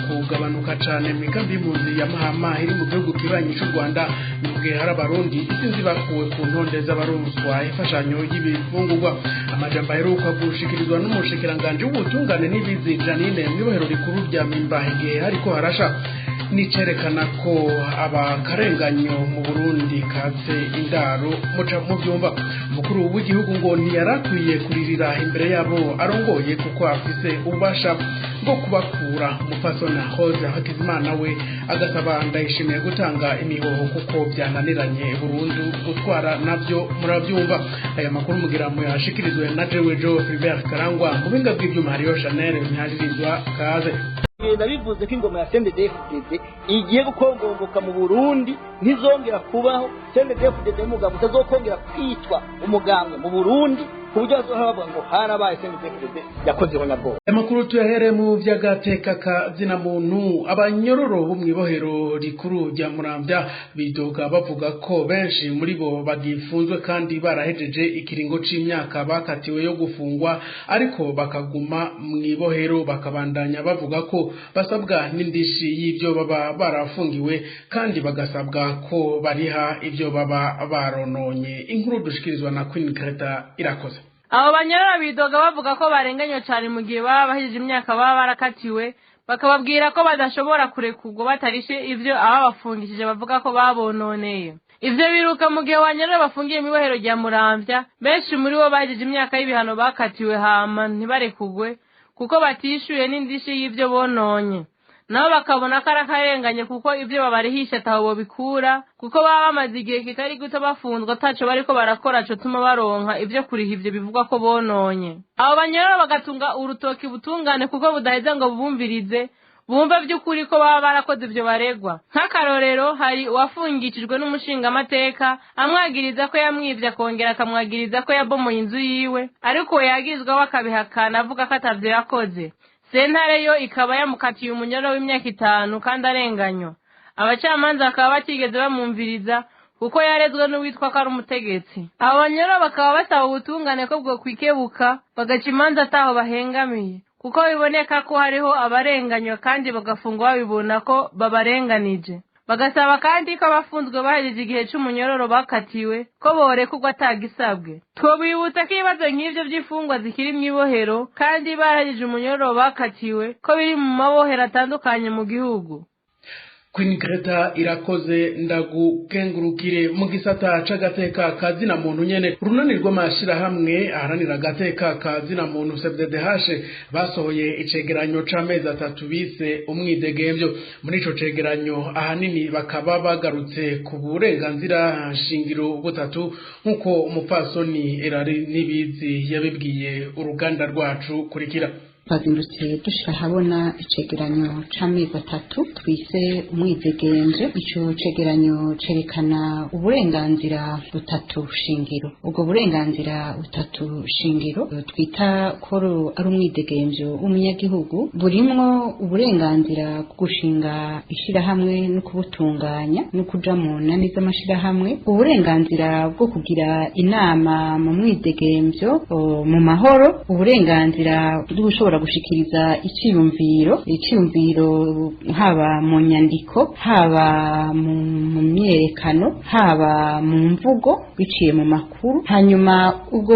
Kugabanuka cane mw'ikambi y'impunzi ya Mahama iri mu gihugu kibanyi c'u Rwanda, mu gihe hari Abarundi isinzi bakuwe ku ntonde z'abaronswa imfashanyo y'ibifungurwa. Amajambo aheruka gushikirizwa n'umushikiranganji w'ubutungane, Nibizi Janine, mw'ibohero rikuru rya Mpimba igihe hariko harasha, nicerekana ko abakarenganyo mu Burundi katse indaro. Muca mu byumba, umukuru w'igihugu ngo ntiyarakwiye kuririra imbere yabo arongoye, kuko afise ububasha bwo kubakura. Umupfasoni Rose Hakizimana we agasaba Ndayishimiye gutanga imihoho, kuko byananiranye burundu gutwara. Navyo murabyumva. Aya makuru mugira muyashikirizwe na jewe Jo Philbert Karangwa. Mu buhinga bw'ivyuma hariyo Chanel Ntihajirizwa. Kaze. Bigenda bivuze ko ingoma ya CNDD-FDD igiye gukongomboka mu Burundi, ntizongera kubaho. CNDD-FDD n'umugambwe utazokongera kwitwa umugambwe mu Burundi, ku buryo bazohora bavuga ngo harabaye CNDD-FDD yakoze ihonyabwoko. Amakuru tuyahere mu vy'agateka ka zina muntu. Abanyororo bo mw'ibohero rikuru rya Muramvya bidoga bavuga ko benshi muri bo bagifunzwe kandi barahejeje ikiringo c'imyaka bakatiwe yo gufungwa, ariko bakaguma mw'ibohero. Bakabandanya bavuga ko basabwa n'indishi y'ivyo baba barafungiwe, kandi bagasabwa ko bariha ivyo baba barononye. Inkuru dushikirizwa na Queen Greta Irakoze. Abo banyororo bidoga bavuga ko barenganywe cyane mu gihe baba bahejeje imyaka baba barakatiwe, bakababwira ko badashobora kurekurwa batarishe ivyo ababafungishije bavuga ko babononeye. Ivyo biruka mu gihe abanyororo bafungiye mw'ibohero rya Muramvya benshi muri bo bahejeje imyaka y'ibihano bakatiwe, hama ntibarekugwe kuko batishyuye n'indishi y'ivyo bononye. Nabo bakabona ko ari akarenganye, kuko ibyo babarihisha ataho bobikura, kuko baba bamaze igihe kitari gito bafunzwe ataco bariko barakora cotuma baronka ivyo kuriha ivyo bivugwa ko bononye. Abo banyororo bagatunga urutoki ubutungane, kuko budaheza ngo bubumvirize, bumve by'ukuri ko baba barakoze ibyo baregwa. Nk'akarorero, hari uwafungishijwe n'umushingamateka amwagiriza ko yamwivye, akongera akamwagiriza ko yabomoye inzu yiwe, ariko yagirizwaho akabihakana avuga ko atavyo yakoze. Sentare yo ikaba yamukatiye umunyoro w'imyaka 5 kandi arenganywa. Abacamanza bakaba batigeze bamwumviriza, kuko yarezwe n'uwitwa ko ari umutegetsi. Abo banyoro bakaba basaba ubutungane ko bwo kwikebuka, bagaca imanza ataho bahengamiye, kuko biboneka ko hariho abarenganywa kandi bagafungwa babibona ko babarenganije. Bagasaba kandi ko abafunzwe bahejeje igihe c'umunyororo bakatiwe ko borekurwa atagisabwe. Twobibutsa ko ibibazo nk'ivyo vy'imfungwa zikiri mw'ibohero kandi barahejeje umunyororo bakatiwe, ko biri mu mabohero atandukanye mu gihugu. Queen Greta Irakoze, ndagukengurukire. Mu gisata c'agateka ka zina muntu nyene, urunani rw'amashirahamwe aharanira agateka ka zina muntu, CFDDH, basohoye icegeranyo c'amezi 3 bise umwidegemvyo. Muri ico cegeranyo ahanini bakaba bagarutse ku burenganzira shingiro butatu, nk'uko umupfasoni Erari Nibizi yabibwiye uruganda rwacu. Kurikira. Twazindutse dushira ahabona icegeranyo c'amezi 3 twise umwidegemvyo. Ico cegeranyo cerekana uburenganzira butatu shingiro. Ubwo burenganzira butatu shingiro twita ko ari umwidegemvyo w'umunyagihugu burimwo uburenganzira bwo gushinga ishirahamwe no kubutunganya no kuja mu nani z'amashirahamwe, uburenganzira bwo kugira inama mu mwidegemvyo mu mahoro, uburenganzira bwo gushobora gushikiriza iciyumviro haba mu nyandiko, haba mu myerekano, haba mu mvugo biciye mu makuru. Hanyuma ubwo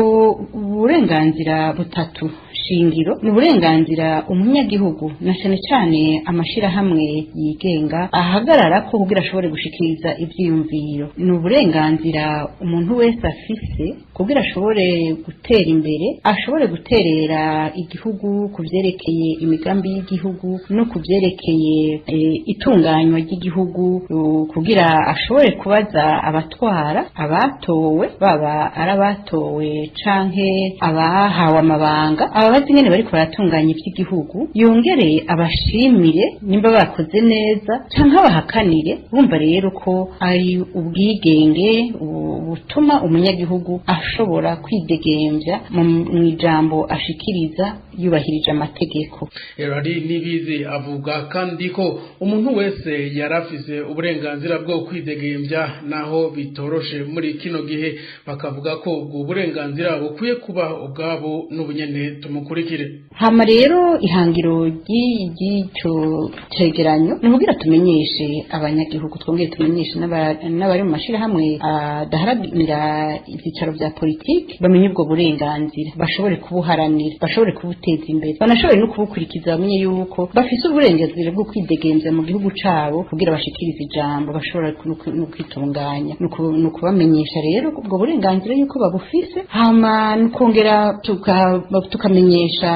burenganzira butatu shingiro ni uburenganzira umunyagihugu na cyane cyane amashirahamwe yigenga ahagarara ko kugira ashobore gushikiriza ivyiyumviro. Ni uburenganzira umuntu wese afise kugira ashobore gutera imbere, ashobore guterera igihugu ku vyerekeye imigambi y'igihugu no ku vyerekeye itunganywa ry'igihugu, kugira ashobore kubaza abatwara, abatowe, baba ari abatowe canke abahawe amabanga, ababazi ingene bariko baratunganya ivy'igihugu, yongere abashimire nimba bakoze neza canke abahakanire. Bumva rero ko ari ubwigenge butuma umunyagihugu ashobora kwidegemvya mu ijambo ashikiriza. yubahirije amategeko. Erari Nibizi avuga kandi ko umuntu wese yarafise uburenganzira bwo kwidegembya naho bitoroshe muri kino gihe, bakavuga ko ubwo burenganzira bukwiye kuba ubwabo n'ubunyene. Tumukurikire. Hama rero ihangiro ry'icyo cegeranyo ni ukugira tumenyeshe abanyagihugu, twongere tumenyeshe n'abari mu mashirahamwe adaharanira ibyicaro vya politiki, bamenye ubwo burenganzira, bashobore kubuharanira, bashobore kubuteza imbere, banashobore no kubukurikiza, bamenye yuko bafise uburenganzira bwo kwidegemvya mu gihugu cabo kugira bashikirize ijambo, bashobora no kwitunganya. Ni ukubamenyesha rero ubwo burenganzira yuko babufise, hama nukongera tukamenyesha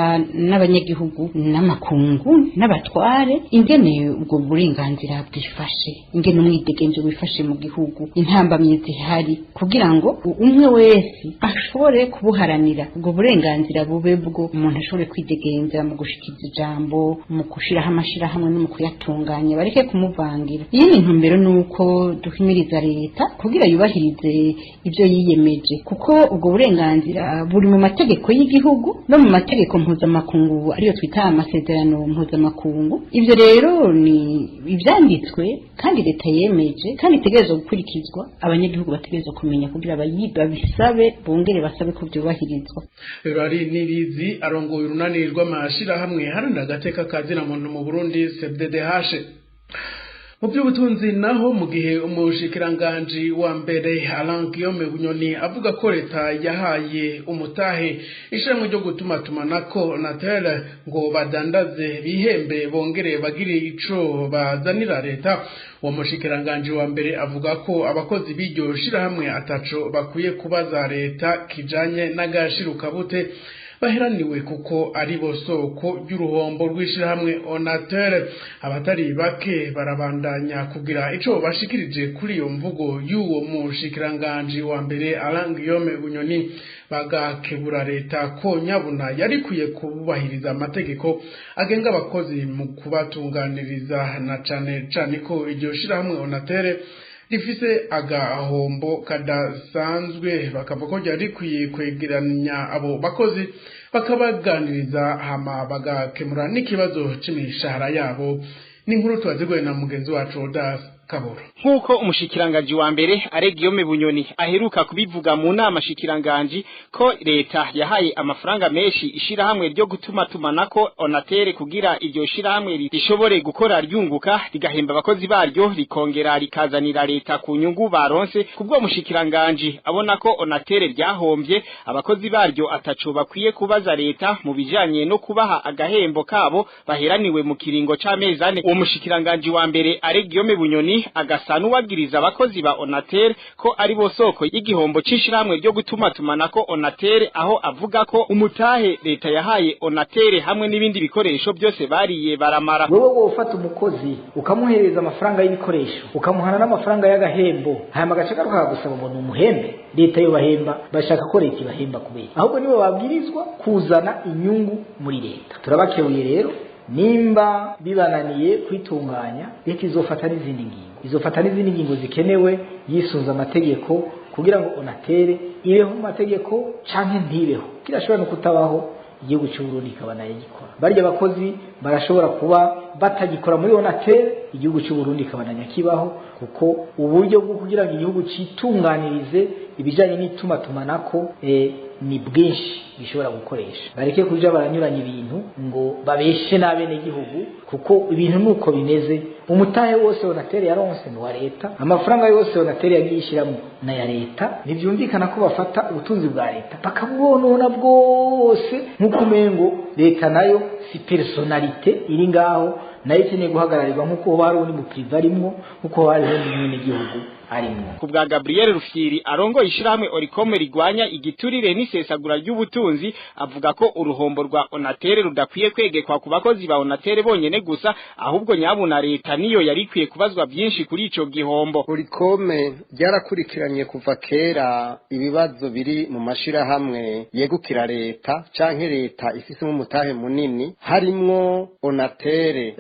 n'abanyagihugu n'amakungu n'abatware ingene ubwo burenganzira bwifashe, ingene umwidegemvyo wifashe mu gihugu, intambamyi zihari, kugira ngo umwe wese ashobore kubuharanira ubwo burenganzira, bube bwo umuntu ashobore kwidegemvya mu gushikiza ijambo, mu gushiraho amashirahamwe no mu kuyatunganya, bareke kumuvangira. Iyi ni intumbero, nuko duhimiriza leta kugira yubahirize ibyo yiyemeje, kuko ubwo burenganzira buri mu mategeko y'igihugu no mu mategeko mpuzamakungu, ariyo twita amasezerano mpuzamakungu. Ibyo rero ni ibyanditswe kandi leta yemeje kandi itegerezwa gukurikizwa, abanyagihugu bategerezwa kumenya kugira babisabe, bongere basabe ko byubahirizwa. Rari Nibizi arongoye urunani rw'amashirahamwe haranira agateka ka muntu mu Burundi, CFDDH. Mu by'ubutunzi naho, mu gihe umushikiranganji wa mbere Alain Guillaume Bunyoni avuga ko leta yahaye umutahe ishirahamwe ryo gutumatumanako Onatel ngo badandaze bihembe bongere bagire ico bazanira leta, uwo mushikiranganji wa mbere avuga ko abakozi b'iryo shirahamwe ataco bakwiye kubaza leta kijanye n'agashirukabute baheraniwe, kuko ari bo soko ry'uruhombo rw'ishirahamwe Onatel. Abatari bake barabandanya kugira ico bashikirije kuri iyo mvugo y'uwo mushikiranganji wa mbere Alain Guillaume Bunyoni, bagakebura leta ko nyabuna yarikwiye kubahiriza amategeko agenga abakozi mu kubatunganiriza, na cane cane ko iryo shirahamwe Onatel rifise agahombo kadasanzwe, bakavuga ko ryari rikwiye kwegeranya abo bakozi bakabaganiriza, hama bagakemura n'ikibazo c'imishahara yabo. N'inkuru twaziguye na mugenzi wacu Das Kaboro. Nk'uko umushikiranganji wa mbere Alain Guillaume Bunyoni aheruka kubivuga mu nama shikiranganji ko leta yahaye amafaranga menshi ishirahamwe ryo gutumatumanako Onatel kugira iryo shirahamwe rishobore gukora ryunguka, rigahemba abakozi baryo, rikongera rikazanira leta ku nyungu baronse. Kubwo mushikiranganji abona ko Onatel ryahombye, abakozi baryo ataco bakwiye kubaza leta mu bijanye no kubaha agahembo kabo baheraniwe mu kiringo c'amezi 4. Uwo mushikiranganji wa mbere Alain Guillaume Bunyoni agasa n'uwagiriza abakozi ba Onatel ko ari bo soko y'igihombo c'ishirahamwe ryo gutumatumanako Onatel, aho avuga ko umutahe leta yahaye Onatel hamwe n'ibindi bikoresho byose bariye baramara. Wewe wofata umukozi ukamuhereza amafaranga y'ibikoresho, ukamuhana n'amafaranga y'agahembo, hanyuma agace garuka kagusaba ngo ni umuhembe, leta yo bahemba, bashaka ko leta ibahemba kubera ahubwo nibo babwirizwa kuzana inyungu muri leta. Turabakebuye rero, nimba bibananiye kwitunganya, leta izofata n'izindi ngingo, izofata n'izindi ngingo zikenewe yisunze amategeko kugira ngo Onatel ibeho mu mategeko canke ntibeho. Kirashobora no kutabaho, igihugu cy'u Burundi kikaba nayo gikora. Barya abakozi barashobora kuba batagikora muri Onatel, igihugu cy'u Burundi kikabandanya kibaho, kuko uburyo bwo kugira ngo igihugu citunganirize ibijanye n'itumatumanako ni bwinshi bishobora gukoresha. Bareke kuja baranyuranya ibintu ngo babeshe n'abenegihugu, kuko ibintu nuko bimeze. Umutahe wose Onatel yaronse ni uwa leta, amafaranga yose Onatel yagiye ishyiramo na ya leta. Ntibyumvikana ko bafata ubutunzi bwa leta bakabwonona bwose nk'uko umengo leta nayo si personnalité iri ngaho, nayo ikeneye guhagararirwa nk'uko hoba hari uwundi mu privé arimwo, nk'uko hoba hariho undi mwenegihugu arimwo. Ku bwa Gabriel Rufyiri arongoye ishirahamwe Oricome rigwanya igiturire n'isesagura ry'ubutunzi, avuga ko uruhombo rwa Onatel rudakwiye kwegekwa ku bakozi ba Onatel bonyene gusa, ahubwo nyabuna leta niyo yari ikwiye kubazwa byinshi kuri ico gihombo. Oricome ryarakurikiranye kuva kera ibibazo biri mu mashirahamwe yegukira leta canke leta ifisemo umutahe munini, harimwo Onatel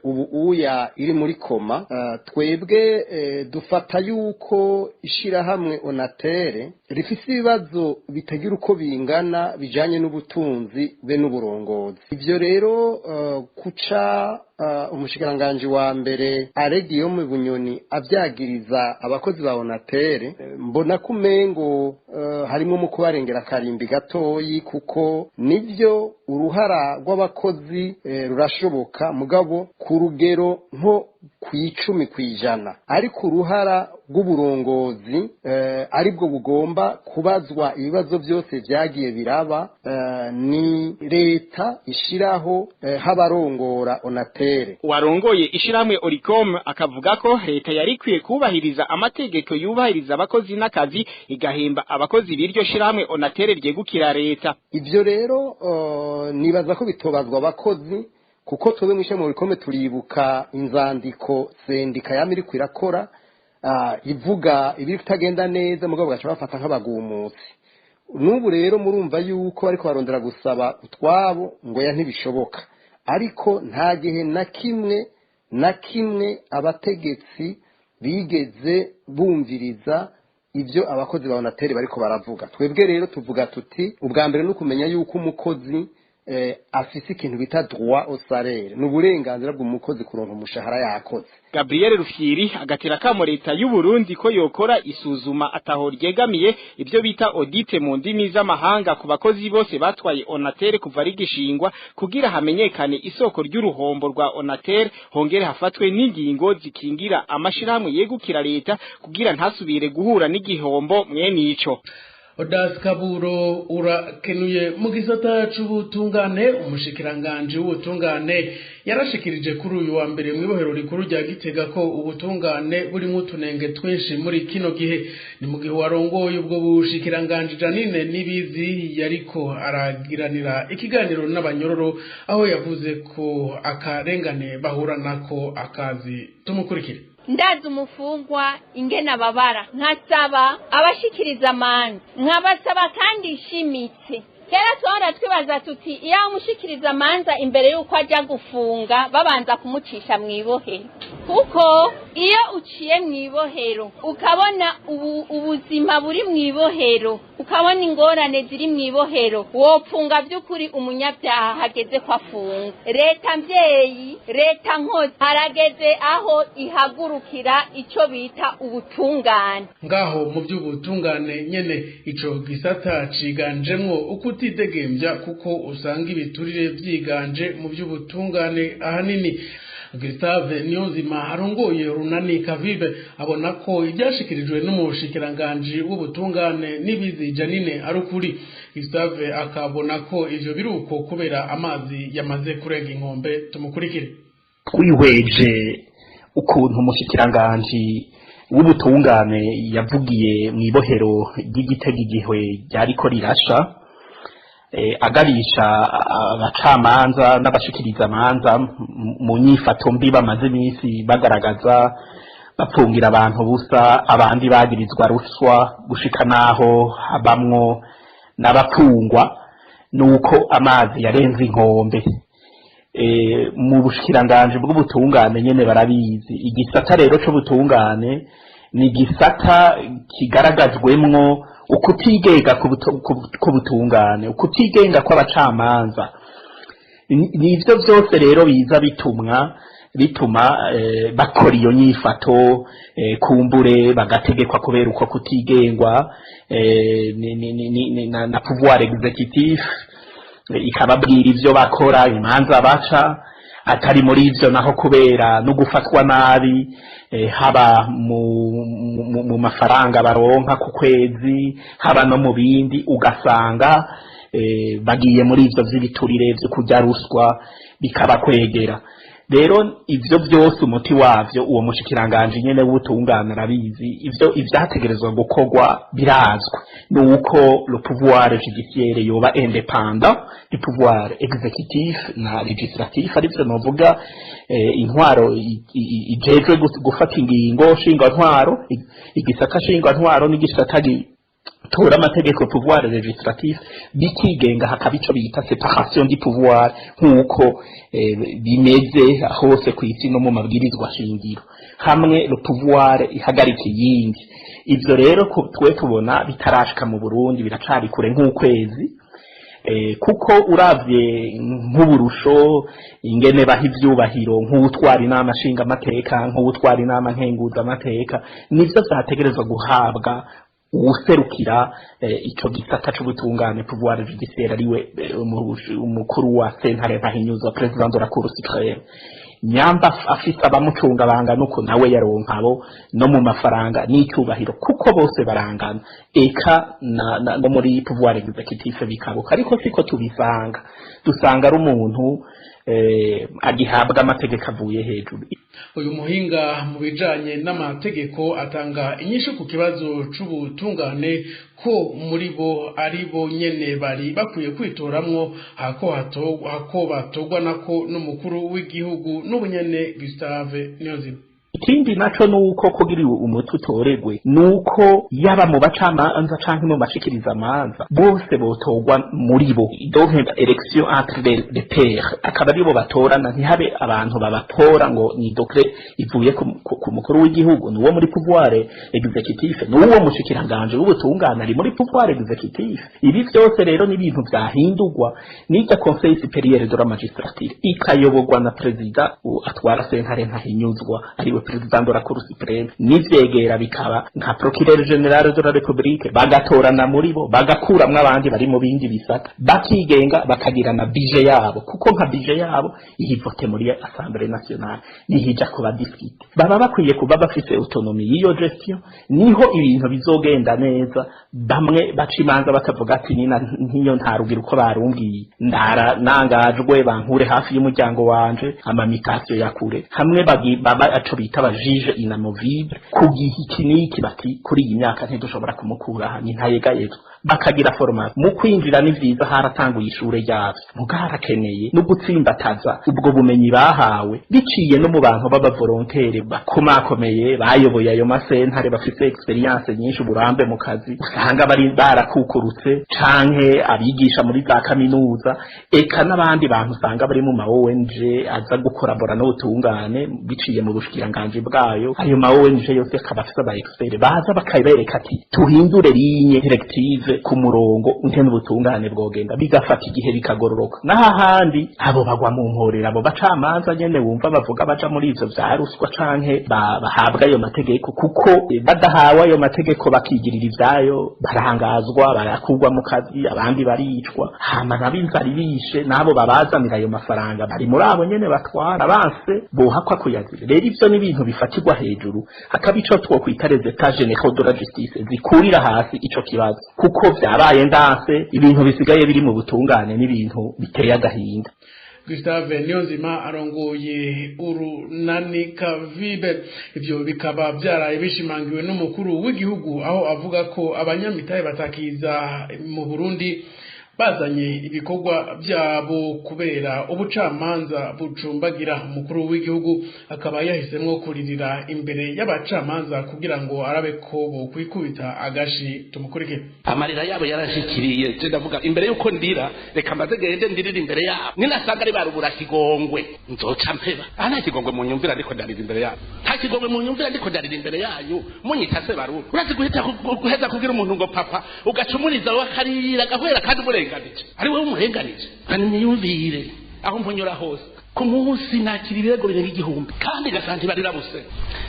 ubu uya iri muri coma. Twebwe dufata yuko ishirahamwe Onatel rifise ibibazo bitagira uko bingana bijanye n'ubutunzi be n'uburongozi. Ivyo rero kuca umushikiranganji wa mbere Alain Guillaume Bunyoni avyagiriza abakozi ba Onatel, mbona ko umengo harimo mu kubarengera akarimbi gatoyi, kuko nivyo uruhara rw'abakozi rurashoboka, mugabo ku rugero nko ku 10%, ariko uruhara rw'uburongozi aribwo bugomba kubazwa ibibazo byose vyagiye biraba. Ni leta ishiraho habarongora Onatel. Warongoye ishiramwe Olucome akavuga ko leta yari ikwiye kubahiriza amategeko yubahiriza abakozi n'akazi, igahemba abakozi b'iryo shirahamwe Onatel ryegukira leta. Ivyo rero nibaza ko bitobazwa abakozi, kuko twebwe mw'ishami Olucome turibuka inzandiko sendika yama iriko irakora ivuga ibiri kutagenda neza, mugabo bagaca bafata nk'abagumutsi. N'ubu rero murumva yuko bariko barondera gusaba utwabo ngo ya ntibishoboka, ariko nta gihe na kimwe na kimwe abategetsi bigeze bumviriza ibyo abakozi ba Onatel bariko baravuga. Twebwe rero tuvuga tuti ubwa mbere ni ukumenya yuko umukozi afise ikintu bita droit au salaire, ni uburenganzira bw'umukozi kuronka umushahara yakoze. Gabriel Rufyiri agatera kamo leta y'u Burundi ko yokora isuzuma ataho ryegamiye, ibyo bita audit mu ndimi z'amahanga, ku bakozi bose batwaye Onatel kuva rigishingwa, kugira hamenyekane isoko ry'uruhombo rwa Onatel, hongere hafatwe n'ingingo zikingira amashirahamwe yegukira leta kugira ntasubire guhura n'igihombo mwene ico. Odas Kaburo, urakenuye. Mu gisata c'ubutungane, umushikiranganje w'ubutungane yarashikirije kuri uyu wa mbere mw'ibohero rikuru rya Gitega ko ubutungane burimwo utunenge twinshi muri kino gihe. Ni mu gihe warongoye ubwo bushikiranganje Janine Nibizi yariko aragiranira ikiganiro n'abanyororo, aho yavuze ko akarengane bahura nako akazi. Tumukurikire. Ndazi umufungwa ingene ababara, nkasaba abashikiriza amanza, nkabasaba kandi nshimitse. Kera twahora twibaza tuti iyo amushikiriza amanza imbere y'uko ajya gufunga babanza kumucisha mu ibohero, kuko iyo uciye mu ibohero ukabona ubuzima buri mu ibohero, ukabona ingorane ziri mu ibohero, wopfunga by'ukuri umunyabyaha hageze ko afunga. Leta mbyeyi, leta nkozi, harageze aho ihagurukira icyo bita ubutungane. Ngaho mu by'ubutungane nyene, ico gisata ciganjemwo ukutidegembya, kuko usanga ibiturire vyiganje mu by'ubutungane ahanini. Gustave Niyonzima arongoye Runani Kavibe abona ko ibyashikirijwe n'umushikiranganji w'ubutungane Nibizi Janine ari ukuri. Gustave akabona ko ivyo biruko kubera amazi yamaze kurenga inkombe. Tumukurikire. Twihweje ukuntu umushikiranganji w'ubutungane yavugiye mu ibohero ry'Igitega igihe ryariko rirasha, agarisha abacamanza n'abashikiriza amanza mu nyifato mbi bamaze iminsi bagaragaza, bapfungira abantu busa, abandi bagirizwa ruswa, gushika naho habamwo n'abapfungwa, nuko amazi yarenze inkombe. Mu bushikiranganji bw'ubutungane nyene barabizi. Igisata rero c'ubutungane ni igisata kigaragajwemwo ukutigenga k'ubutungane, ukutigenga kw'abacamanza. Nivyo vyose rero biza bitumwa bituma bakora iyo nyifato, kumbure bagategekwa kubera uko kutigengwa ni na pouvoir exécutif ikababwira ivyo bakora, imanza baca. Atari muri ivyo naho, kubera no gufatwa nabi, haba mu mafaranga baronka ku kwezi, haba no mu bindi, ugasanga bagiye muri ivyo vy'ibiturire vyo kurya ruswa, bikabakwegera. Rero ivyo vyose umuti wavyo uwo mushikiranganje nyene w'ubutungane arabizi. Ivyo ivyategerezwa gukorwa birazwi, nuko le pouvoir judiciaire yoba indépendant du pouvoir exécutif na législatif, arivyo novuga intwaro ijejwe gufata ingingo ntwaro, igisata ntwaro n'igisata itora amategeko, pouvoir législatif, bikigenga, hakaba ico bita séparation du pouvoir, nk'uko bimeze hose ku isi no mu mabwirizwa shingiro, hamwe le pouvoir ihagarika iyindi. Ivyo rero twe tubona bitarashika mu Burundi, biracari kure nk'ukwezi, kuko uravye nk'uburusho ingene baha ivyubahiro nk'utwara inama nshingamateka, nk'utwara inama nkenguzamateka, nivyo vyategerezwa guhabwa uwuserukira ico gisata c'ubutungane, pouvoir judiciaire, ariwe umukuru wa sentare ntahinyuzwa, président de la Cour suprême. Nyamba afise abamucunga bangana uko, nawe yaronka abo no mu mafaranga n'icyubahiro, kuko bose barangana, eka na no muri pouvoir exécutif bikabuka. Ariko siko tubisanga, dusanga ari umuntu agihabwa amategeko avuye hejuru. Uyu muhinga mu bijanye n'amategeko atanga inyishu ku kibazo c'ubutungane, ko muri bo ari bo nyene bari bakwiye kwitoramwo hako batogwa nako n'umukuru w'igihugu. N'ubunyene Gustave Niyonzima. Ikindi naco nuko kugira umuti utoregwe, nuko yaba mu bacamanza canke mu bashikiriza amanza, bose botorwa muri bo, donc élection entre les pairs, akaba aribo batorana, ntihabe abantu babatora ngo ni décret ivuye ku mukuru w'igihugu, nuwo muri pouvoir exécutif, nuwo mushikiranganje w'ubutungane ari muri pouvoir exécutif. Ibi vyose rero ni ibintu vyahindurwa n'irya Conseil supérieur de la magistrature, ikayoborwa na perezida atwara sentare ntahinyuzwa, ariwe président de la Cour suprême, n'ivyegera bikaba nka procureur général de la République, bagatorana muri bo, bagakuramwo abandi bari mu bindi bisata, bakigenga, bakagira na budget yabo, kuko nka budget yabo ihivote muri Assemblée nationale, nihija kuba discuté. Baba bakwiye kuba bafise autonomie y'iyo gestion, niho ibintu bizogenda neza. Bamwe baca imanza bakavuga ati: "Nina ntiyo ntarugira uko barumbwiye, ndara nangajwe, bankure hafi y'umuryango wanje, ama mutation ya kure." Hamwe baba aco bita aba juge inamovible ku gihe iki n'iki, bati: "Kuri iyi myaka ntidushobora kumukura aha, ni ntayegayezwa." Bakagira formation mu kwinjira. Ni vyiza, haratanguye ishure ryavyo, muga harakeneye no gutsimbataza ubwo bumenyi bahawe, biciye no mu bantu b'aba volontaire bakomakomeye bayoboye ayo masentare, bafise expérience nyinshi, uburambe mu kazi, usanga bari barakukurutse, canke abigisha muri za kaminuza, eka n'abandi bantu usanga bari mu ma ONG aza gukorabora n'ubutungane biciye mu bushikiranganji bwayo. Ayo ma ONG yose akaba afise aba expert baza bakabereka ati: "Tuhindure ligne directive ku murongo ngene ubutungane bwogenda." Bigafata igihe, bikagororoka. N'ahahandi abo bagwa mu mporera, abo bacamanza nyene wumva bavuga baja muri ivyo vya ruswa canke bahabwa ayo mategeko, kuko badahawe ayo mategeko bakigirira ivyayo, barangazwa, barakurwa mu kazi, abandi baricwa, hama nabo inzara ibishe, n'abo babazanira ayo mafaranga bari muri abo nyene batwara banse bohakwa kuyazira. Rero ivyo ni ibintu bifatirwa hejuru, hakaba ico twokwita les états généraux de la justice zikurira hasi ico kibazo, kuko vyabaye ndanse. Ibintu bisigaye biri mu butungane n'ibintu biteye agahinda. Gustave Niyonzima arongoye urunani Kavibe. Ivyo bikaba byaraye bishimangiwe n'umukuru w'igihugu, aho avuga ko abanyamitahe batakiza mu Burundi bazanye ibikorwa byabo kubera ubucamanza bucumbagira. Umukuru w'igihugu akaba yahisemwo kuririra imbere y'abacamanza kugira ngo arabe ko bokwikubita agashi. Tumukurike. Amarira yabo yarashikiriye. Je ndavuga, imbere yuko ndira, reka mbaze gende ndirira imbere yabo. Ninasanga ari barubura kigongwe, nzoca mpeba. Aha nta kigongwe munyumvira ndiko ndarira imbere yabo, nta kigongwe munyumvira ndiko ndarira imbere yanyu munyita se barundi. Urazi guhita guheza kubwira umuntu ngo papa, ugacumuriza wowe akarira agahwera, kandi umurenganije, ari wowe umurenganije. Kandi niyumvire aho mpunyura hose ku munsi nakira ibirego birenga 1000, kandi gasanga ntibarira buse.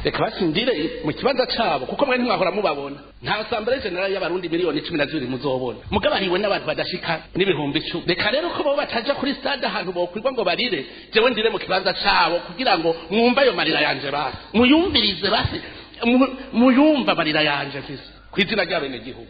Reka basindire mu kibanza cabo, kuko mwe ntimwahora mubabona. Nta assemblée générale y'abarundi miliyoni 12 muzobona, mugabo n'abantu badashika n'10,000. Reka rero ko bo bataja kuri stade ahantu bokwirwa ngo barire, jewe ndire mu kibanza cabo kugira ngo mwumve ayo marira yanje, basi muyumvirize, basi muyumve amarira yanje mfise kw'izina ry'abenegihugu.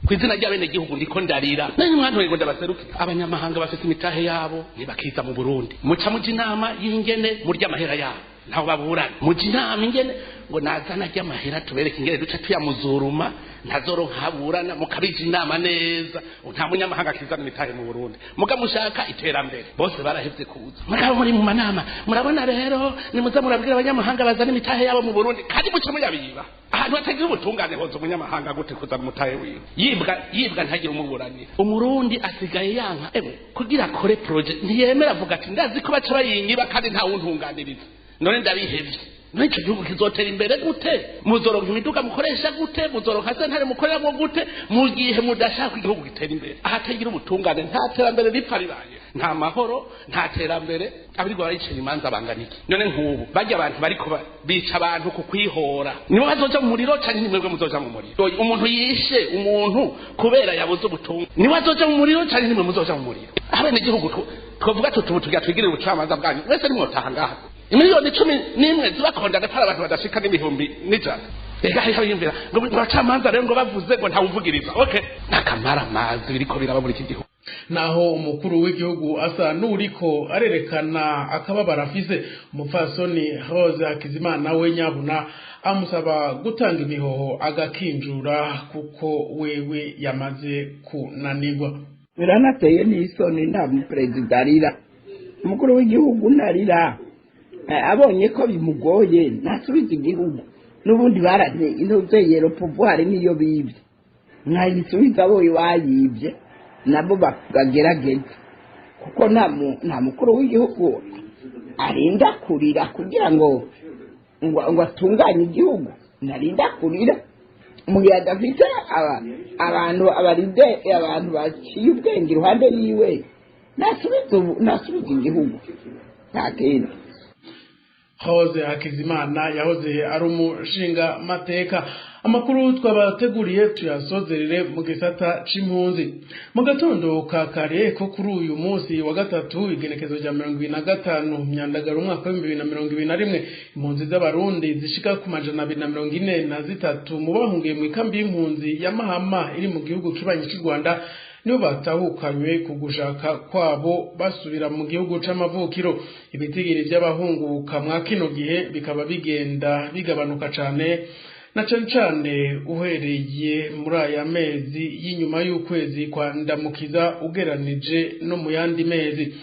Kw'izina ry'abenegihugu ndiko ndarira. Nanyu mwantoye ngo ndabaseruke. Abanyamahanga bafite imitahe yabo ntibakiza mu Burundi, muca muja inama y'ingene murya amahera yabo. Ntaho baburana. Muji inama ingene ngo nazana ry'amahera tubereke ingene duca tuyamuzuruma, ntazoronka aburana, mukabija inama neza. Nta munyamahanga akizana imitahe mu Burundi, muga mushaka iterambere. Bose barahevye kuza. Mugabo muri mu manama, murabona rero nimuza murabwira abanyamahanga bazana imitahe yabo mu Burundi, kandi muca muyabiba. Ahantu hatagira ubutungane hoza umunyamahanga gute kuzana umutahe wiwe? Yibwa yibwa, ntagire umuburanira. Umurundi asigaye yanka ewe kugira akore projet, ntiyemera, avuga ati ndazi ko baca bayinyiba kandi nta wuntunganiriza, none ndabihevye. None ico gihugu kizotera imbere gute? Muzoronka imiduga mukoresha gute? Muzoronka sentare mukoreramwo gute mu gihe mudashaka igihugu gitera imbere? Ahatagira ubutungane nta terambere ripfa ribaye, nta mahoro, nta terambere. Abirirwa baricira imanza bangana iki? None nk'ubu barya abantu bariko bica abantu ku kwihora, nibo bazoja mu muriro canke nimwebwe muzoja mu muriro? Umuntu yishe umuntu kubera yabuze ubutunga, niwe azoja mu muriro canke nimwe muzoja mu muriro? Abenegihugu twovuga tuti ubu tugira twigirire ubucamanza bwanyu mwese, nimwotaha ngaha imiliyoni 11 zibakonda agatara, abantu badashika n'100,000. Ega hariho abiyumvira ngo abacamanza rero ngo bavuze ngo ntawuvugiriza. Okay, n'akamara amazi biriko biraba muri iki gihugu. Naho umukuru w'igihugu asa n'uriko arerekana akababaro afise, umupfasoni Rose Hakizimana we nyabuna amusaba gutanga imihoho agakinjura, kuko wewe yamaze kunanirwa. Biranateye n'isoni, nta muperezida arira, umukuru w'igihugu ntarira. Abonye ko bimugoye ntasubize igihugu. N'ubundi baraze intuzeyero pouvoir niyo bibye, mwayisubiza abo bayibye nabo bagerageza, kuko nta mukuru w'igihugu arinda kurira kugira ngo atunganye igihugu. Ntarinda kurira mu gihe adafite abantu abaride, abantu baciye ubwenge iruhande yiwe. Nasubize igihugu, nta kindi. Rose Hakizimana yahoze ari umushinga mateka. Amakuru twabateguriye tuyasozerere mu gisata c'impunzi. Mu gatondo ka kare ko kuri uyu munsi wa gatatu, igenekezo rya 25 Myandagaro umwaka w'2021, impunzi z'Abarundi zishika ku 243 mu bahungiye mu ikambi y'impunzi ya Mahama iri mu gihugu kibanyi c'u Rwanda nibo batahukanywe ku gushaka kwabo, basubira mu gihugu c'amavukiro. Ibitigiri vy'abahunguka mwa kino gihe bikaba bigenda bigabanuka cane, na cane cane uhereye muri aya mezi y'inyuma y'ukwezi kwa Ndamukiza ugeranije no mu yandi mezi.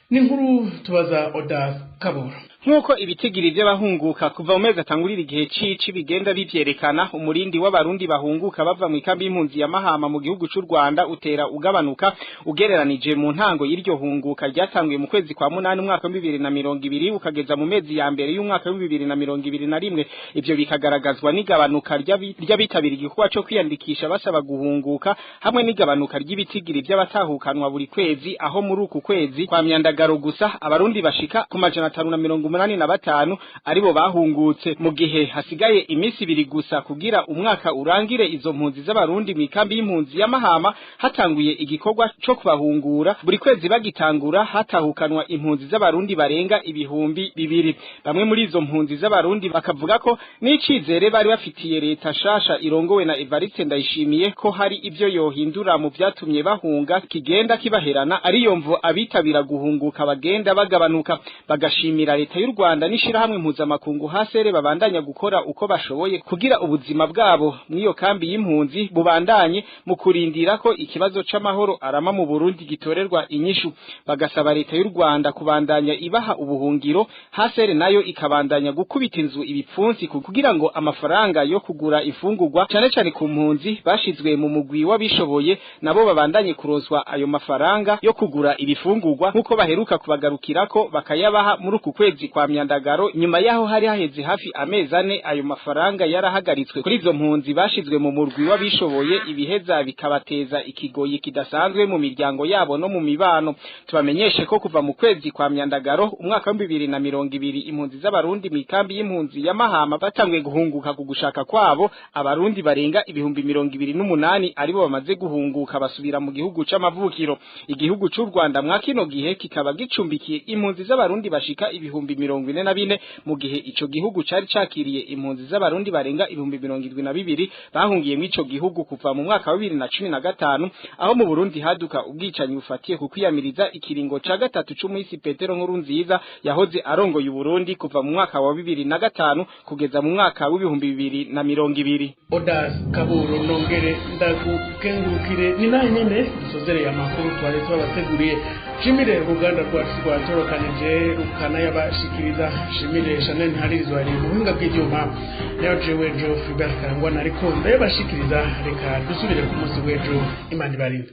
Ni inkuru tubaza Odas Kabura. Nk'uko ibitigiri by'abahunguka kuva mu mezi atangurira igihe cici bigenda bivyerekana, umurindi w'Abarundi bahunguka bava mu ikambi y'impunzi ya Mahama mu gihugu c'u Rwanda utera ugabanuka ugereranije mu ntango y'iryo hunguka ryatanguye mu kwezi kwa munani umwaka wa 2020 ukageza mu mezi ya mbere y'umwaka wa 2021. Ivyo bikagaragazwa n'igabanuka ry'abitabira igikorwa co kwiyandikisha basaba guhunguka, hamwe n'igabanuka ry'ibitigiri by'abatahukanwa buri kwezi, aho muri uku kwezi kwa Myandagaro gusa Abarundi bashika ku 585 aribo bahungutse, mu gihe hasigaye iminsi 2 gusa kugira umwaka urangire. Izo mpunzi z'Abarundi mu ikambi y'impunzi ya Mahama hatanguye igikorwa co kubahungura. Buri kwezi bagitangura hatahukanwa impunzi z'Abarundi barenga 2000. Bamwe muri izo mpunzi z'Abarundi bakavuga ko n'icizere bari bafitiye leta shasha irongowe na Evariste Ndayishimiye ko hari ivyo yohindura mu vyatumye bahunga kigenda kibaherana, ariyo mvo abitabira guhunguka bagenda bagabanuka. Bagashimira leta y'u Rwanda n'ishirahamwe mpuzamakungu hasere babandanya gukora uko bashoboye kugira ubuzima bwabo mw'iyo kambi y'impunzi bubandanye, mu kurindira ko ikibazo c'amahoro arama mu Burundi gitorerwa inyishu. Bagasaba leta y'u Rwanda kubandanya ibaha ubuhungiro, hasere nayo ikabandanya gukubita inzu ibipfunsi kugira ngo amafaranga yo kugura ifungurwa cane cane ku mpunzi bashizwe mu mugwi w'abishoboye nabo babandanye kuronswa ayo mafaranga yo kugura ibifungurwa, nkuko baheruka kubagarukirako bakayabaha muri uku kwezi kwa Myandagaro, nyuma yaho hari haheze hafi amezi 4 ayo mafaranga yarahagaritswe kuri izo mpunzi bashizwe mu murwi w'abishoboye, ibiheza bikabateza ikigoyi kidasanzwe mu miryango yabo no mu mibano. Tubamenyeshe ko kuva mu kwezi kwa Myandagaro umwaka wa 2020 impunzi z'Abarundi mu ikambi y'impunzi ya Mahama batanguye guhunguka ku gushaka kwabo. Abarundi barenga 28,000 aribo bamaze guhunguka basubira mu gihugu c'amavukiro. Igihugu c'u Rwanda mwa kino gihe kikaba gicumbikiye impunzi z'Abarundi bashika ibihumbi 44 mu gihe ico gihugu cari cakiriye impunzi z'abarundi barenga 72,000 bahungiye mw'ico gihugu kuva mu mwaka wa 2015 aho mu Burundi haduka ubwicanyi bufatiye ku kwiyamiriza ikiringo ca gatatu c'umuhisi Petero Nkurunziza yahoze arongoye Burundi kuva mu mwaka wa 2005 kugeza mu mwaka wa 2020. Odas Kaburo, nongere ndagukengurukire. Ni nayo nyene dusozereye amakuru twari twabateguriye. Shimire uruganda rwacu rwatorokanije rukanayabashikiriza, shimire Chanel Ntaririzwa ari mu buhinga bw'ivyuma, nayo jewe Geoffrey Karangwa nariko ndayabashikiriza. Reka dusubire ku munsi w'ejo, Imana ibarinde.